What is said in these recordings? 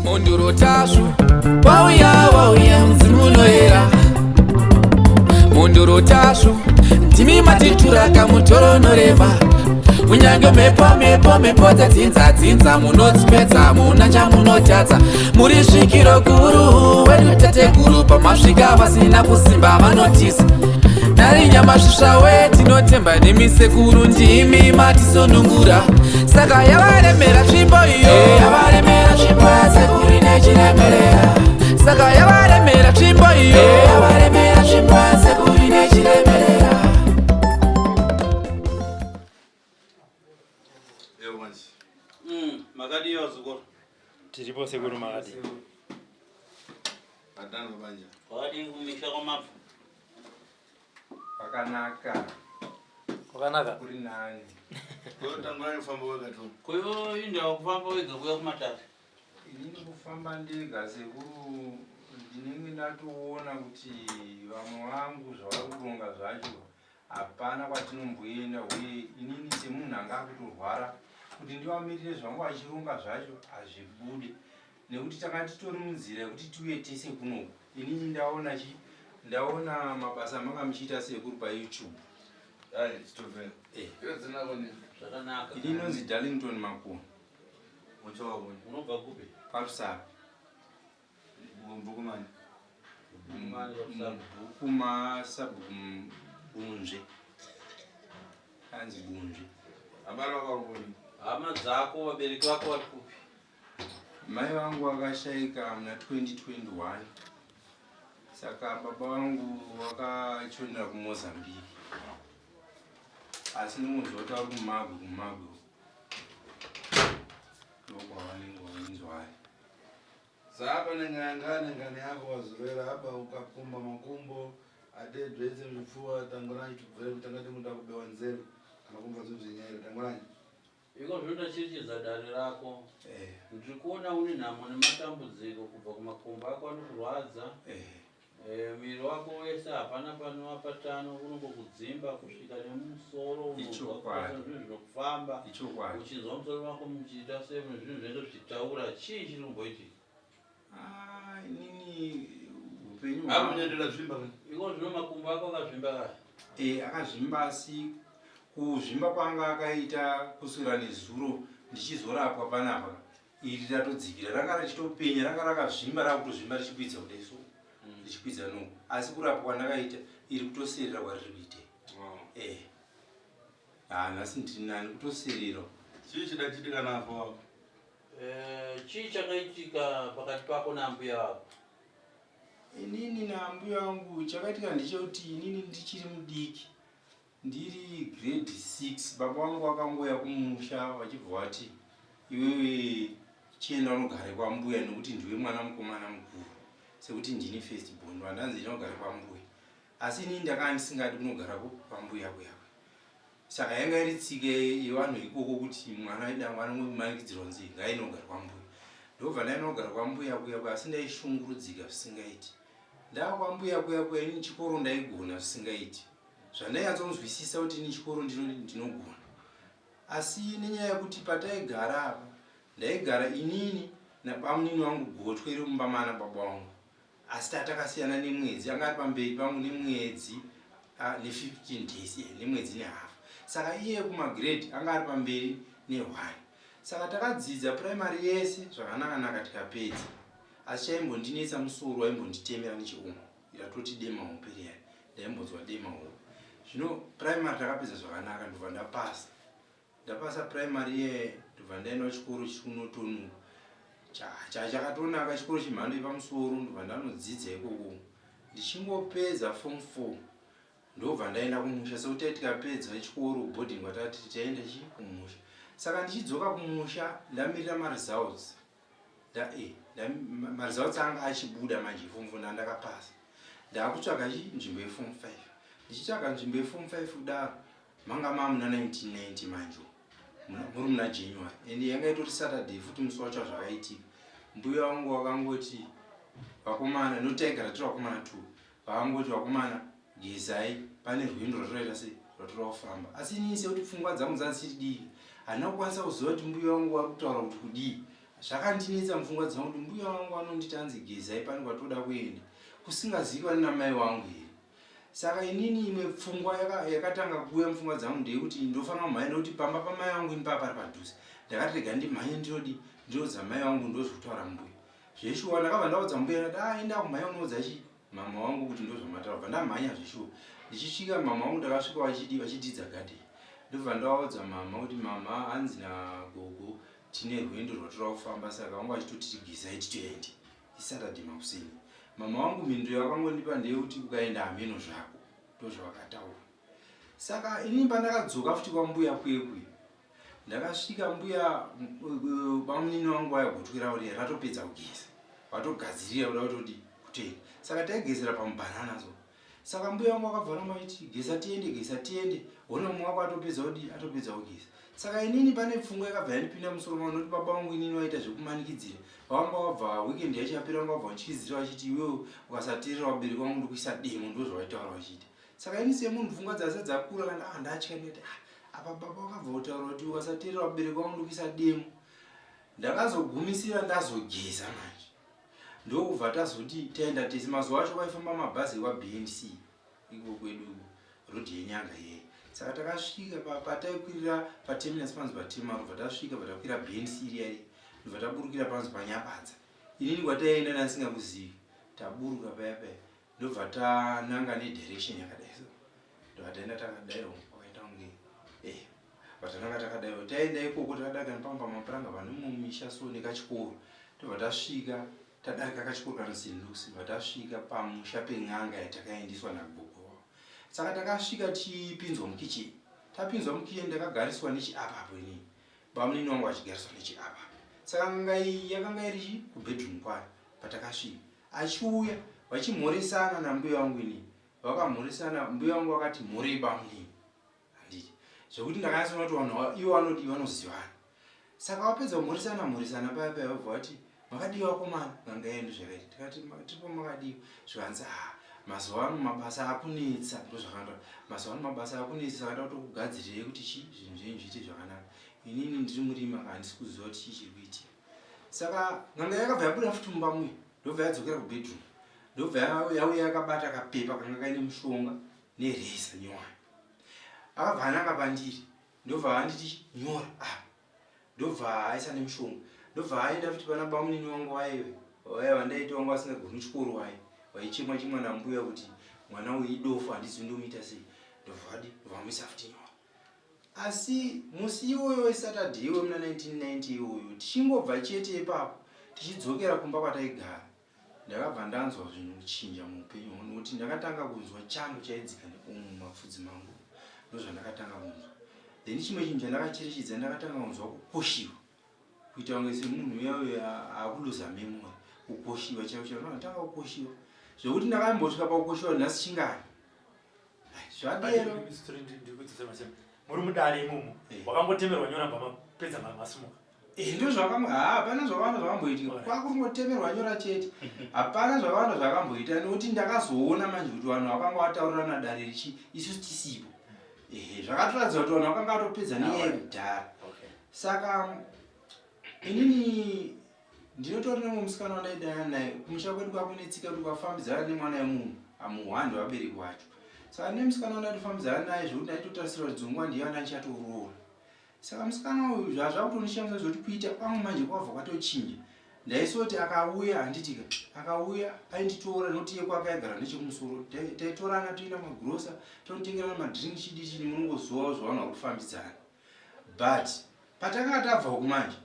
Mhondoro Tasvu wauya wauya mudzimu unoyera Mhondoro Tasvu ndimi matitura kamutoro norema kunyange mhepo mhepo mhepo dzadzinza dzinza munodzipedza muna chamunotadza muri svikiro guru wedu tateguru pamasvika vasina kusimba vanotiza nari nyamasvisva we tinotemba nemi sekuru ndimi matisunungura saka yavaremera tsvimbo iyo eh, yavaremera tsvimbo yasekuru ine chiremerera saka yavaremera tsvimbo iyo eh, yavaremera tsvimbo yasekuru ine chiremerera. Makadii vazukuru? Tiripo sekuru, makadii? Adani babanja. Wakadii kumisha kwamabva? Kwakanaka. Kwakanaka. Kuri nani. Tangura kufamba wega tu. Koiwo indawa kufamba wega kuya kumatare? Inini kufamba ndega sekuru ndinenge ndatoona kuti vamwe vangu zvavari kuronga zvacho hapana kwatinomboenda uye inini semunhu anga akutorwara kuti ndivamirire zvangu vachironga zvacho hazvibude nekuti tanga titori munzira yekuti tiuye tese kunoku. Inini ndaona chi ndaona mabasa amanga muchiita sekuru paYouTube. Hai, chitobvera. Eh. Iyo dzina koni. Zvakanaka. Ini inonzi Darlington Makoni. Muchowa koni. Unobva kupi? PaRusape. Mubhuku mani. Mubhuku masabhuku Bunzve. Anzi Bunzve. Abara wakakoni. Hama dzako, vabereki vako vari kupi? Mai vangu vakashaika muna 2021 saka baba vangu vakachonera kuMozambique asi ndinonzwa kuti vari kuMagwe, kuMagwe ndokwavanenge vachinzwari. Sapa nenganga nengani yako wazorera apa ukakumba makumbo ade dzvetse zvipfuwa tanguranyi tubvere kutanga timuda kubewa nzeve kana kumva zvinhu tanguranyi. Iko zvino ndacherechedza dare rako. Ndiri kuona une nhamo nematambudziko kubva kumakumbo ako anokurwadza. Muviri wako wese hapana panova patano unongokudzimba kusvika nemusoro unonzwa zvinhu zvinokufamba. Uchinzwa musoro wako muchiita sei zvinhu zvinenge zvichitaura chii chiri kumboitika? Ah, inini upenyu hwangu zvimba. Iko zvino makumbo ako akazvimba kaya? Eh, akazvimba asi kuzvimba kwanga akaita kuswera nezuro ndichizorapwa panapa iri ratodzikira ranga richitopenya ranga rakazvimba rakutozvimba richikwidza kudai so richikwidza no asi kurapwa kwandakaita iri kutoserera kwariri kuite. Eh, ha nhasi ndiri nani kutoserera. Chii chida chitika nafa wako? Chii chakaitika pakati pako naambuya vako? Inini naambuya vangu chakaitika ndechekuti inini ndichiri mudiki ndiri grade 6 baba vangu vakangoya kumusha vachibva vati iwewe chienda unogare kwambuya nekuti ndiwe mwana mukomana mukuru sekuti ndini first born vandanzi inogare kwambuya asi inini ndakanga ndisingadi kunogara kwambuya kuya. Saka yanga iri tsika yevanhu ikoko kuti mwana aidangwa anomanikidzirwa kunzi ngainogara kwambuya. Ndobva ndainogara kwambuya kuya kuya asi ndaishungurudzika zvisingaiti. Ndava kwambuya kuya kuya ini chikoro ndaigona zvisingaiti. Zvandainyatsonzwisisa kuti ini chikoro ndinogona. Asi nenyaya yekuti pataigara apa ndaigara inini nabamunini wangu gotwe iri mumba maana baba wangu. Asi tatakasiyana nemwedzi anga ari pamberi pangu nemwedzi ne15 days nemwedzi nehafu. Saka iye kumagrade anga ari pamberi ne1. Saka takadzidza primary yese zvakanaka-naka tikapedza. Asi chaimbondinetsa musoro waimbonditemera necheumo ratoti dema hope riya ndaimbonzwa dema hope. Zvino primary takapedza zvakanaka ndobva ndapasa. Ndapasa primary iye ndobva ndaenda kuchikoro chikunotonuka chakatonaka chikoro chemhando yepamusoro ndobva ndanodzidza ikoko. Ndichingopedza form 4 ndobva ndaenda kumusha sekuti tai tikapedza chikoro boarding kwatati taenda chi kumusha. Saka ndichidzoka kumusha ndamirira maresults maresults anga achibuda manje form 4 ndandakapasa. Ndakutsvaga chi nzvimbo yeform 5 ndichitsvaga nzvimbo yeform 5 kudaro manga maa muna 1990 manje muri muna January and yanga itori Saturday futi musi wacho zvakaitika. Mbuya wangu wakangoti vakomana notaigara tiri vakomana 2 vakangoti vakomana gezai pane rwendo rwatoraita sei rwatora kufamba. Asi inini sekuti pfungwa dzangu dzanga dzichiri diki handina kukwanisa kuziva kuti mbuya wangu vari kutaura kuti kudii. Zvakandinetsa mupfungwa dzangu kuti mbuya vangu vanonditi hanzi gezai pano kwatoda kuenda kusingazivikanwi namai vangu here. Saka inini imwe pfungwa yakatanga kuuya mupfungwa dzangu ndeyekuti ndofanira kumhanya nekuti pamba pamai vangu ini paa pari padhuze. Ndakati rega ndimhanye ndinodi ndinoudza mai vangu ndozvekutaura mbuya. Zveshuwa ndakabva ndaudza mbuya ndati ah enda kumhanya unoudza chi mama wangu kuti ndozvamataura. Bva ndamhanya zveshuwa. Ndichisvika mama wangu ndakasvika vachidi vachididza garden. Ndobva ndaudza mama kuti mama hanzi nagogo tine rwendo rwatoda kufamba saka vanga vachitoti tigezai titoende. Isaturday makuseni. Mama wangu mhinduro yavakangondipa ndeyekuti ukaenda hameno zvako. Ndozvavakataura. Saka inini pandakadzoka futi kwambuya kuye kuye ndakasvika mbuya bamunini wangu vaya gotwe ravo riya ratopedza kugeza vatogadzirira kuda kutodi kutoenda saka taigezera pamubhanana so Saka mbuya vangu vakabva varamba vachiti geza tiende geza tiende hona mumwe wako atopedza kudii atopedza kugeza. Saka inini pane pfungwa yakabva yandipinda musoro mangu nokuti baba vangu inini vaita zvekumanikidzira. Vanga vabva weekend yacho yapera vanga vabva vachityisidzira vachiti iwewe ukasateerera vabereki vangu ndokuisa demo ndozvavaitaura vachiita. Saka ini semunhu pfungwa dzasati dzakura kana ah ndatya ndikati ah apa baba vakabva kutaura kuti ukasateerera vabereki vangu ndokuisa demo. Ndakazogumisira ndazogeza manje. Ndokubva tazoti taenda tese mazuva acho kwaifamba mabhazi ekwaBNC iko kwedu road yenyanga iyeyi saka takasvika pataikwirira paterminus panzi patemaro bva tasvika bva takwira BNC iriya iri ndobva taburukira panzi panyapadza inini kwataienda ndasingakuzivi taburuka paya paya ndobva tananga nedirection yakadai so ndobva taenda takadaiwo kwakaita kunge eh vatananga takadaiwo taenda ikoko takadarika nepamwe pamapuranga pane mumisha so nekachikoro tobva tasvika tadarika kachikoro kana st luke's bva tasvika pamusha pen'anga yatakaendeswa nagogo wavo saka takasvika tichipinzwa mukicheni tapinzwa mukicheni ndakagariswa nechiapapo inini bamunini wangu achigariswa nechiapapo saka n'anga iyi yakanga iri chi kubedroom kwayo patakasvika achiuya vachimhoresana nambuya wangu inini vakamhoresana mbuya wangu vakati mhorei bamunini handiti zvekuti ndakanyatsoona kuti vanhu ivo vanodii vanozivana saka vapedza kumhoresana mhoresana paya paya vabva vati makadiwa vakomana n'anga yedu zvakaita tikati tiripo makadiwa zvikanzi ah mazuva ano mabasa akunetsa ndozvakanda mazuva ano mabasa akunetsa saka nda kutokugadzirirai kuti chi zvinhu zvenyu zviite zvakanaka inini ndiri murima ka handisi kuziva kuti chii chiri kuitika saka n'anga yakabva yabuda futi mumba muya ndobva yadzokera kubedroom ndobva yauya yakabata kapepa kanga kaine mushonga nereza nyowani akabva ananga pandiri ndobva anditi nyora apa ndobva aisa nemushonga ndobva aenda futi pana bamunini wangu waive vaya vandaiti wangu vasingagoni chikoro waye waichemwa chemwa nambuya kuti mwana uyu idofo handizivi ndomuita sei ndobva vadi vamuisa futi nyora asi musi iwoyo wesaturday iwoyo muna 1990 iwoyo tichingobva chete ipapo tichidzokera kumba kwataigara Ndakabva ndanzwa zvinhu kuchinja muupenyu hwangu nokuti ndakatanga kunzwa chando chaidzika neumu mumapfudzi mangu ndozvandakatanga kunzwa then chimwe chinhu chandakacherechedza ndakatanga kunzwa kukoshiwa kuita kunge semunhu uya uya akuluza memory kukoshiwa chaiko chaiko ndakatanga kukoshiwa zvekuti ndakambosvika pakukoshiwa nhasi chingani zvadero muri mudare imomo eh. wakangotemerwa nyora bva mapedza masimuka Eh, ndozvakamwe haa hapana zvakawanda zvakamboitika kwakungotemerwa nyora chete hapana zvakawanda zvakamboita nekuti ndakazoona manje kuti vanhu vakanga vataurirana dare richi isusu tisipo ehe zvakatoratidza kuti vanhu vakanga vatopedza nenyaya yekudhara saka inini ndinotori nemumwe musikana wandaidana naye kumusha kwedu kwakunetsika kuti ukafambidzana nemwana yemunhu amuhwandi vabereki wacho saka nemusikana wandaitofambidzana naye zvekuti ndaitotarisira kuti dzimwe nguva ndiye andichatooroora Saka musikana uyu zvazvakutonishamisa zvekuti kuita kwangu manje kwabva kwatochinja. Ndaisoti akauya handitika akauya ainditora nekuti iye kwake aigara nechekumusoro taitorana toenda magrosa tonotengerana madrink chidi chini munongozivawo zvavanhu vakufambidzana but patakanga tabva uku manje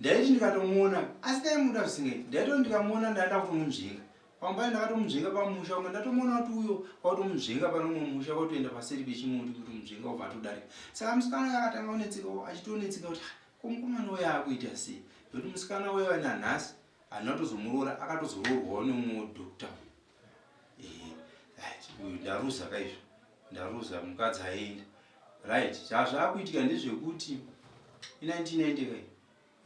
ndaiti ndikatomuona asi ndaimuda zvisingaiti ndaitoti ndikamuona ndaenda kutomunzvenga Pamwe paye ndakatomunzvenga pamusha umwe ndatomuona kuti uyo kwautomunzvenga pane umwe musha kwautoenda paseri pechimuti kuti munzvenga ubva atodarika saka musikana uyo akatanga kunetseka achitonetseka kuti ah, ko mukomana uyo akuita sei nekuti musikana uyo nanhasi handina kutozomuroora akatozoroorwawo neumwe doctor eh, uyu ndaruza kaizvo ndaruza mukadzi aenda right zvazvakuitika ndezvekuti i 1990 kai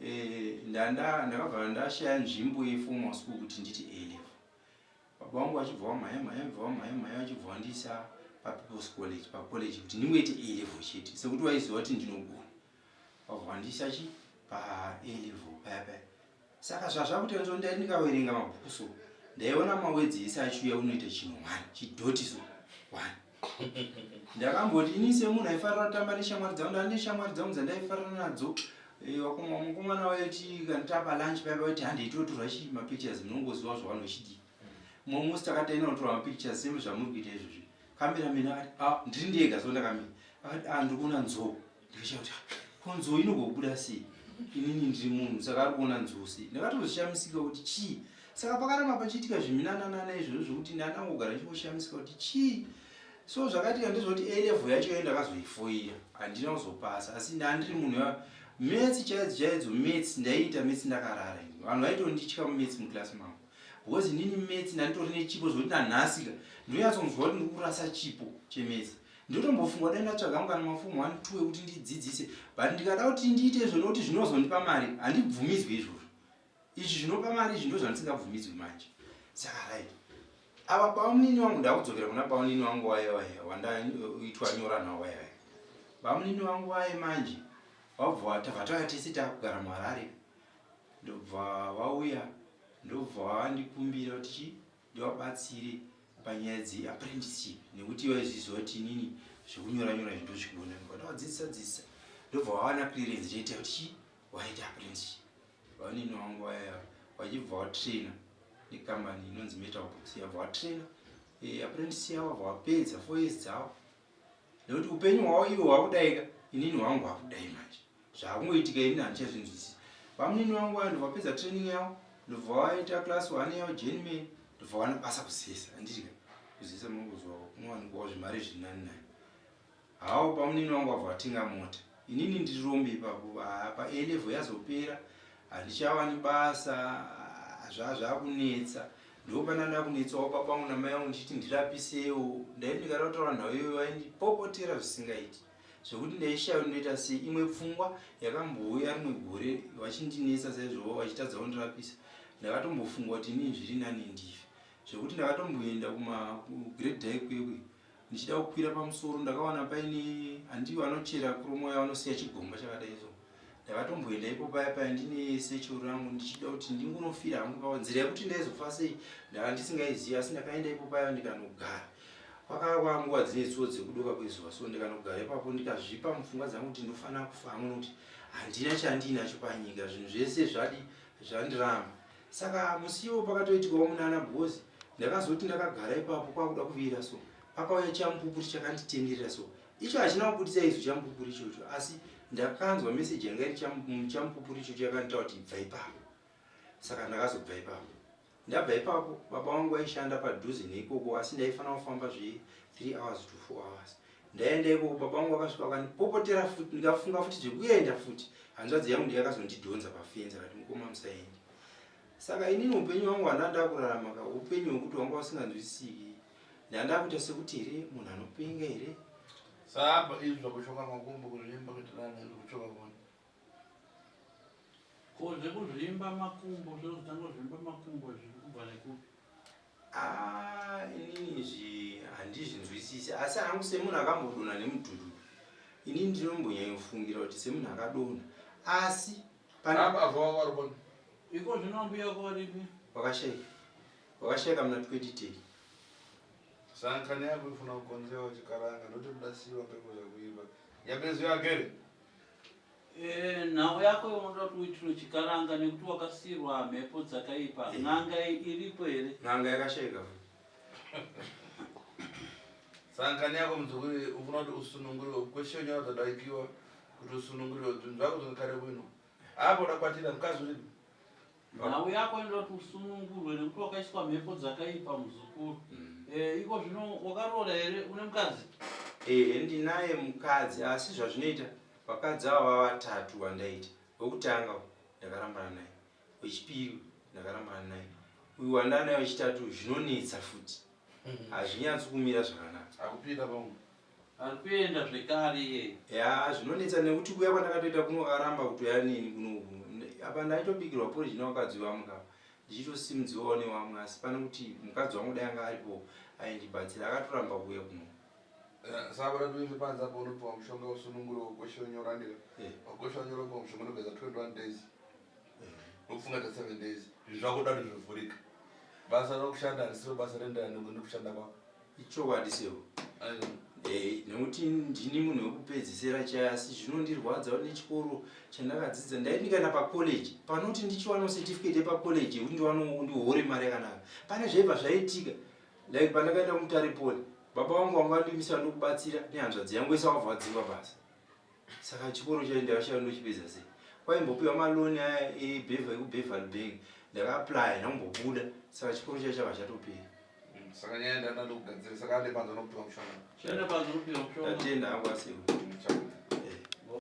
Eh, ndanda ndakabva ndashaya nzvimbo yeformal school kuti nditi A level. Baba vangu vachibva vamhanya mhanya vabva vamhanya mhanya vachibva vandiisa paPeople's College pacollege kuti ndingoite A level chete sekuti vaiziva kuti ndinogona. Vabva vandiisa chi pa A level paya paya. Saka zvazvakuita nzo ndai ndikaverenga mabhuku so ndaiona mawedzi ese achiuya unoita chinhu one chidhoti so one. Ndakamboti ini semunhu aifarira kutamba neshamwari dzangu ndane shamwari dzangu dzandaifarira nadzo eh, vakomana vaiti kana tapa lunch paya vaiti handei totorwa chi mapictures munongoziva zvavanochidii. Mumwe musi takati taenda kunotorwa mapictures same zvamuri kuita izvozvi. Cameraman akati ah ndiri ndega so ndakamira. Akati ah ndiri kuona nzou. Ndikashaya kuti ah, ko nzou inogobuda sei? Inini ndiri munhu saka ari kuona nzou sei? Ndakatozoshamisika kuti chii? Saka pakaramba pachiitika zviminananana izvozvo zvekuti ndandangogara ndichingoshamisika kuti chii? So zvakaitika ndezvekuti A level yacho iyo ndakazoifoira. Handina kuzopasa asi ndandiri munhu ya maths chaidzo chaidzo maths ndaiita maths ndakarara ini. Vanhu vaitonditya mumaths muclass mangu. Because inini maths ndanditori nechipo zvekuti nanhasi ka ndinonyatsonzwa kuti ndiri kurasa chipo chemaths. Ndotombofunga dai ndatsvaga hangu kana mafomu 1 2 ekuti ndidzidzise but ndikada kuti ndiite izvo nokuti zvinozondipa mari handibvumidzwe izvozvo. Izvi zvinopa mari izvi ndozvandisingabvumidzwe manje. Saka right. Ava bamunini wangu ndakudzokera kuna bamunini wangu waye waye wandaitwa nyora nawo waye waye. Bamunini wangu waye manje wabva tabva tauya tese takugara muHarare ndobva vauya ndobva vandikumbira kuti chii ndivabatsire panyaya dzeapprenticeship nekuti vaizviziva kuti inini zvekunyora nyora izvi ndozvigona ndikadawadzidzisa dzidzisa ndobva vawana clearance chaita kuti chii waita apprenticeship vanini vangu vaya vachibva vatraina nekambani inonzi metal box yabva vatraina eh, apprentice yavo vabva vapedza four years dzavo nekuti upenyu hwavo ivo hwakudaika inini hwangu hwakudai manje zvakungoitika inini handichazvinzwisisi vamunini vangu vaya ndobva vapedza training yavo ndobva vaita class one yavo journeyman ndobva wana basa kuzesa handitika kuzesa munongozwa kunowanikwawo zvimari zviri nani nani hawo bamunini vangu vabva vatenga mota inini ndiri rombe ipapo apa a level yazopera handichawani basa zvazvakunetsa ndopana ndakunetsawo baba vangu namai vangu ndichiti ndirapisewo ndaiti ndikada kutaura nhau iyoyo vaindipopotera zvisingaiti zvekuti ndaishaya kuti ndoita sei imwe pfungwa yakambouya rimwe gore vachindinetsa saizvovo vachitadza kundirapisa ndakatombofunga kuti inini zviri nani ndife zvekuti ndakatomboenda kumagreat daikwekwe ndichida kukwira pamusoro ndakawana paine handiwo anochera kuromo yavo anosiya chigomba chakadai so ndakatomboenda ipo paya paya ndine secho rangu ndichida kuti ndingonofira hangu pavo nzira yekuti ndaizofa sei ndanga ndisingaizivi asi ndakaenda ipo paya ndikanogara kwakava nguva dzine tsuo dzekudoka kwezuva so ndikanogara ipapo ndikazvipa mupfungwa dzangu kuti ndofanira kufa hangu nokuti handina chandiinacho panyika zvinhu zvese zvadi zvandiramba Saka musi iwo pakatoitikawo munana because ndakazoti ndakagara ipapo kwakuda kuvira so pakauya chamupupuri chakanditenderera so icho hachina kubudisa izwi chamupupuri ichocho asi ndakanzwa message yanga iri chamupupuri ichocho yakanditaura kuti ibva ipapo saka ndakazobva ipapo ndabva ipapo baba vangu vaishanda padhuze neikoko asi ndaifanira kufamba zve 3 hours to 4 hours Ndaenda ikoko baba vangu vakasvika vakandipopotera futi ndikafunga futi zvekuenda futi hanzvadzi yangu ndiye yakazondidhonza pafenzi akati mukoma musaende saka inini upenyu hwangu hwandanda kurarama ka upenyu hwekuti wanga usinganzwisisiki ndanda kuita sekuti here munhu anopenga here saba izvi zvakushoka makumbo kuzvimba kuitirana izvi kuchoka koni ko zvekuzvimba makumbo zvekuzotanga kuzvimba makumbo zviri kubva nekupi Ah, inini izvi handizvinzwisisi asi hangu semunhu akambodonha nemudhudhudhu inini ndinombonyanyofungira kuti semunhu akadonha asi iko zvino mbuya wako varipi wakashaika wakashaika muna 2010 sankani yako ifuna kukonzewa chikaranga ndoti mudasiwa pekuza kuimba yabeziwa agere Eh, nhau yako yaunoda kuti uitirwe chikaranga nekuti wakasiirwa mhepo dzakaipa eh. n'anga iripo here n'anga yakashaika sankani yako muzukuru ufuna kuti usununguriwe kweshe nyora dzadaikiwa kuti usununguriwe zvinhu zvako zvingakare bwino apo udakwatira mukadzi uripi Nhau yako inoda kuti usunungurwe nekuti wakaiswa mhepo dzakaipa muzukuru. Mm. Eh, iko zvino wakaroora here une mukadzi? Ehe, ndinaye mukadzi asi zvazvinoita vakadzi ava vavatatu vandaita. Wekutanga ndakarambana naye, wechipiri ndakarambana naye, uyu wandanaye wechitatu zvinonetsa futi, mm. hazvinyatsi kumira zvakanaka. Akupinda pamwe Ari kuenda zvekare iye. Ya zvinonetsa nekuti kuya kwandakatoita kuno akaramba kutoya neni kuno uku. Apa ndaitobikirwa porridge nevakadzi vamwe ka. Ndichitosimudziwawo nevamwe asi pane kuti mukadzi wangu dai anga aripo aindibatsira akatoramba kuuya kuno. Eh, saka kuti uive panze apo unopiwa mushonga usunungure wogwesha unyora ndika. Eh. Wagwesha unyora upiwa mushonga unopedza 21 days. Eh. Ndokufunga ta 7 days zvinhu zvako da kuti zvivhurika. Basa rokushanda harisiro basa rendaa nekushanda kwako. Ichokwadi sewo. Eh, nekuti ndini munhu wekupedzisira chaya asi zvinondirwadza nechikoro chandakadzidza ndaiti kana pacollege panoti ndichiwanawo certificate yepacollege yekuti ndiwanawo ndihore mari yakanaka pane zvaibva zvaitika like pandakaenda kumutare poli baba vangu vanga vandimisa ndokubatsira nehanzvadzi yangu ese vakabva vadzingwa basa saka chikoro chacho ndakashaya ndochipedza sei kwaimbopiwa maloni aya ebhevha ekubeverly bank ndakaaplya ndakumbobuda saka chikoro chacho chava chatopera mm, saka nyaya ndanda ndokugadzira saka ande panze unopiwa mushonga Chienda panze unopiwa mushonga ndatenda hangu asiwo mm,